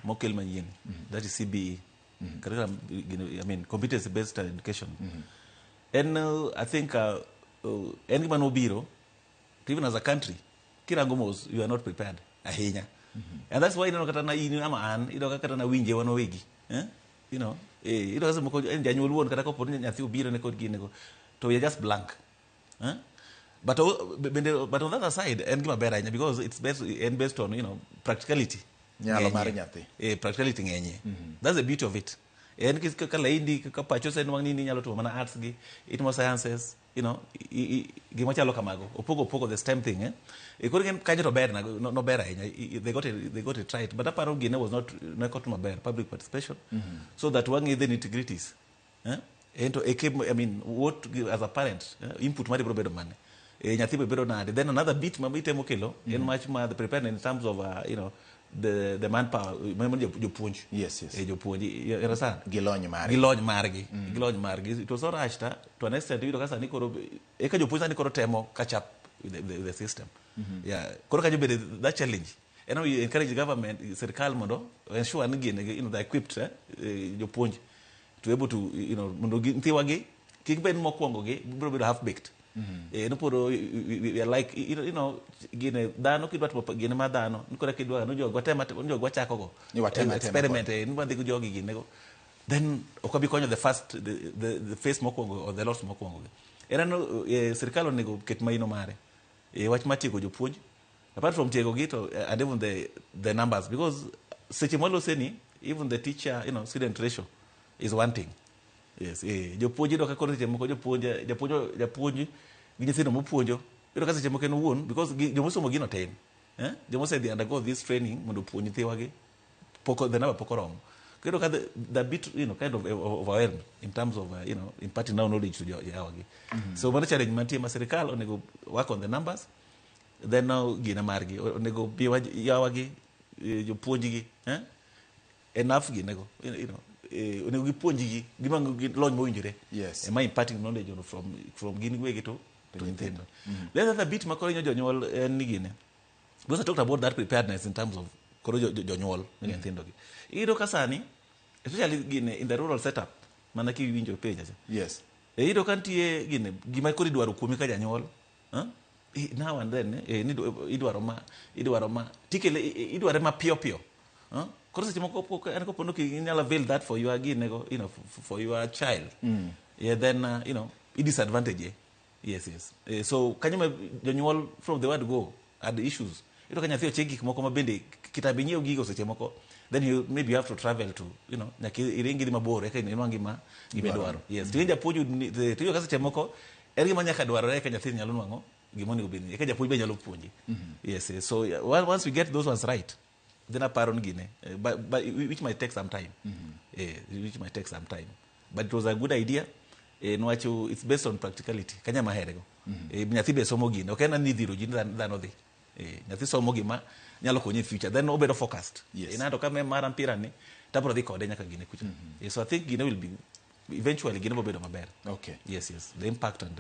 mokel manyien, that is CBE curriculum, I mean, competency based education. En I think en gima nobiro to even as a country, kirango mos, you are not prepared ahinya, and that's why ineno kata na in ama an iyudo ka kata na winje wan wawegi, eh? Iyudo ka seche moko en janyuol wuon kata kopo ni nyathi obiro ne kod gine go to we are just blank, eh? But bende, but on the other side en gima ber ahinya because it's based, en based on practicality. Nyalo ng'enyie. Mar nyathi. Practicality ng'enyie. That's the beauty of it. En kaka laindi ka pacho osenwang' ni inyalo timo mana arts gi itimo sciences, gima chalo kamago opogo opogo the STEM thing, eh? Koro gen kanyo to ber na no, ber ahinya. They got it right, but aparo gine was not ne ok maber public participation so that wang'i the nitty-gritties, eh? Ento eke, I mean, what as a parent, input mari biro bedo mane, nyathi be bedo nade? Then another bit ma itemo kelo en wach ma the preparedness in terms of the manpower, ma jopuonj. Yes. Jopuonj, you understand? Gi lony margi. Gi lony margi, gi lony margi. It was so rushed, to an extent iyudo ka sani koro eka jopuonj sani koro temo catch up with the system. Yeah, koro kanyo bende that challenge en we encourage government, sirkal, mondo ensure ni gin they're equipped, jopuonj to able to mondo nyithiwa gi kik bed mokwongo gi biro bedo half baked. No pod we are like gine dhano kidwa timo gine ma dhano ni koro kidwa no jogo watema jogo wachako go. Ni watema tema. Experiment, ni wadhi gi jogi gine go, then ok wabi konyo the first the phase mokwongo or the lots mokwongo gi. En ano, sirkal onego ket maino mare e wach mar tiego jopuonj, apart from tiego gi to and even the numbers, because seche mwalose ni even the teacher student ratio is one thing. Yes, jopuonj iyudo ka koro seche moko jopuonj, japuonj, japuonj gi nyithindo mopuonjo, iyudo ka seche moko en owuon because jomosomo gino tin, eh? Jomosedhi undergo this training mondo opuonj nyithiwa gi pok the number pok oromo. Kendo ka the bit kind of overwhelmed in terms of imparting now knowledge to jowagi. So mano challenge mantie ma sirikal onego work on the numbers. Then now gina margi onego miwa yawagi, jopuonjgi, eh? Enough ginego, onego gipuonjgi gima gi lony mowinjore. Ema imparting knowledge on from gin giwegi to nyithindo. Then the other bit ma koro hinyo jonyuol en ni gine, because I talked about that preparedness in terms of koro jonyuol gi nyithindo gi. Iyudo ka sani, especially gine in the rural setup, mana kiwinjo penja cha. Iyudo ka nitie gine gima koro idwaro kuomi ka janyuol. Huh? Now and then, ni idwaro ma tikele idware mapiyo piyo. Huh? Koro seche moko en kopo ni ok inyalo avail that for your gine go, for your child. Yeah, then i disadvantage. Yes. So kanyo ma jonyuol from the word go had issues. Iyudo ka nyathi ochik gik moko ma bende kitambo inyiew gigo seche moko, then you maybe you have to travel to nyaka iring idhi mabor eka inwang' gima idwaro. Yes, to japuonj to iyudo ka seche moko en gima nyaka dwarore eka nyathi nyalo nwang'o gima onego bed ni eka japuonj be nyalo puonje. Yes. So yeah, once we get those ones right, then aparo ni gine, but which might take some time, which might take some time, but it was a good idea, niwach it's based on practicality. Kanya mahere go, nyathi be somo gine, ok en ni idhiro ji ni dhano dhi, nyathi somo gima nyalo konye e future, then obedo focused. Inato ka me mara mpira ni tabro dhi kode nyaka gine kucha. So I think gine will be eventually gine bobedo maber. Yes, the impact and